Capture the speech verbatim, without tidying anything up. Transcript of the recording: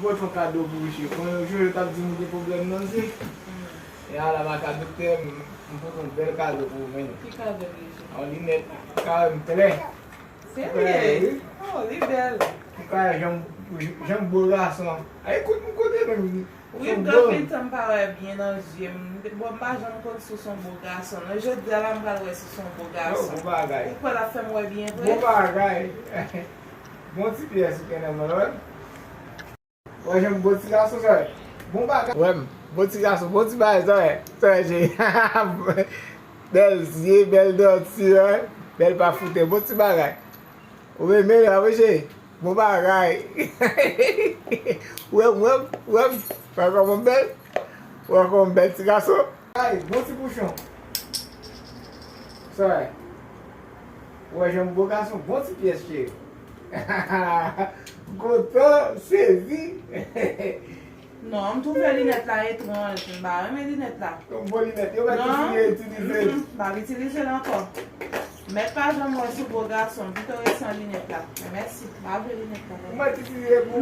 Pote yon kado pou Jojo. Konnen Jojo t ap di m gen pwoblèm nan zye. E ala m al ka doktè, m, m pote yon bèl kado pou ou, men. Ki kado, Jojo? Yon linèt, ou ka wè m klè. Serye? Ou ka wè, wi. Oh, li bèl. Ou ka wè jan m, jan m bo gason. Ay, kout m kote menm. Wi, m gen anpil tan m pa wè byen nan zye m. Bon, m pa janm konn si w se yon bo gason. Non, jodi a la, m pral wè si w se yon bo gason. Bon bagay. Ou kwè l ap fè m wè byen vre? Bon bagay. Bon ti pyès ou gen nan men w, wè. Wè, jan m bon ti gason, sa wè. Bon bagay. Wè m, bon ti gason, bon ti bagay, sa wè. Sa wè, cheri. Bèl zye, bèl danti, wè. Bèl pa foute, bon ti bagay. Ou renmen la, wi, cheri. Bon bagay. Wè m, wè m, wè m. Wè kòman m bèl? Wè kòman m bèl ti gason? Ay, bon ti bouchon. Sa wè. Wè, jan m bo gason, bon ti pyès, cheri. Kontan, sezi. Non, m twouve linèt la etranj. M pa renmen linèt la. Yon bon linèt. Yo mèt itilize, itilize. Mm-mm, m pa itilize l ankò. Mèt pa janm wè sou bo gason. M pito ret san linèt la. Men mèsi. M pa vle linèt la. Ou mèt itilize pou